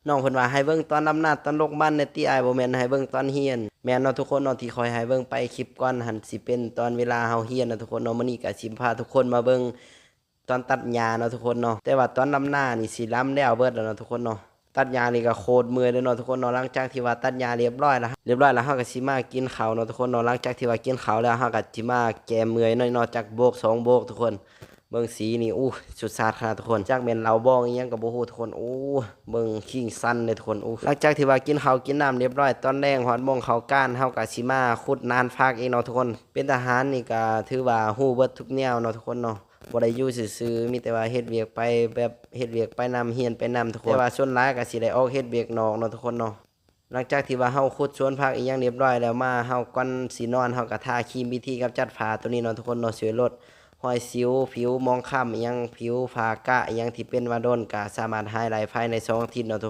ນ້ອງເພິ່ນວ່າໃຫ້ເບິ່ງຕອນດຳນາ ຕອນລົກມັນແດ່ຕິອ້າຍ ບໍ່ແມ່ນໃຫ້ເບິ່ງຕອນຮຽນ. ແມ່ນເນາະທຸກຄົນເນາະ ທີ່ຂ້ອຍໃຫ້ເບິ່ງໄປຄລິບກ່ອນຫັ້ນ ຊິເປັນຕອນເວລາເຮົາຮຽນເນາະທຸກຄົນເນາະ. ມື້ນີ້ກໍຊິພາທຸກຄົນມາເບິ່ງຕອນຕັດຫຍ້າເນາະທຸກຄົນເນາະ. ແຕ່ວ່າຕອນດຳນານີ້ຊິລຳແລ້ວເບິດແລ້ວເນາະທຸກຄົນເນາະ. ຕັດຫຍ້ານີ້ກໍໂຄດເມື່ອຍເລີຍເນາະທຸກຄົນເນາະ. ຫຼັງຈາກທີ່ວ່າຕັດຫຍ້າລຽບຮ້ອຍແລ້ວ ລຽບຮ້ອຍແລ້ວ ເຮົາກໍຊິມາກິນເຂົ້າເນາະທຸກຄົນເນາະ. ຫຼັງຈາກທີ່ວ່າກິນເຂົ້າແລ້ວ ເຮົາກໍຊິມາແກ້ເມື່ອຍໜ້ອຍເນາະ ຈັກໂບກສອງໂບກທຸກຄົນ. ເບິ່ງສີນີ້ ອູ້ ສຸດຊາດຂະໜາດທຸກຄົນ. ຈັກແມ່ນເຫຼົ້າບອງອີ່ຫຍັງກໍບໍ່ຮູ້ທຸກຄົນ. ໂອ້ ເບິ່ງຄີງຊັນເດ້ທຸກຄົນ. ໂອ້ ຫຼັງຈາກທີ່ວ່າກິນເຂົ້າກິນນ້ຳລຽບຮ້ອຍ ຕອນແລງຮອດໂມງເຂົ້າການ ເຮົາກໍຊິມາຂຸດນານຜັກອີກເນາະທຸກຄົນ. ເປັນທະຫານນີ້ກໍຖືວ່າຮູ້ເບິດທຸກແນວເນາະທຸກຄົນເນາະ. ບໍ່ໄດ້ຢູ່ຊື່ໆ ມີແຕ່ວ່າເຮັດວຽກໄປ ແບບເຮັດວຽກໄປນຳ ຮຽນໄປນຳທຸກຄົນ. ແຕ່ວ່າສ່ວນຫຼາຍກໍຊິໄດ້ອອກເຮັດວຽກນອກເນາະທຸກຄົນເນາະ. ຫຼັງຈາກທີ່ວ່າເຮົາຂຸດສວນຜັກອີ່ຫຍັງລຽບຮ້ອຍແລ້ວ ມາເຮົາກ່ອນຊິນອນ ເຮົາກໍທາຄຣີມວິທີກຳຈັດຝ້າໂຕນີ້ເນາະທຸກຄົນເນາະ. ຊ່ວຍລົດຮອຍສິວ ຜິວໝອງຄ້ຳອີ່ຫຍັງ ຜິວຝ້າກະອີ່ຫຍັງທີ່ເປັນມາດົນ ກໍສາມາດຫາຍໄດ້ພາຍໃນສອງອາທິດເນາະທຸກ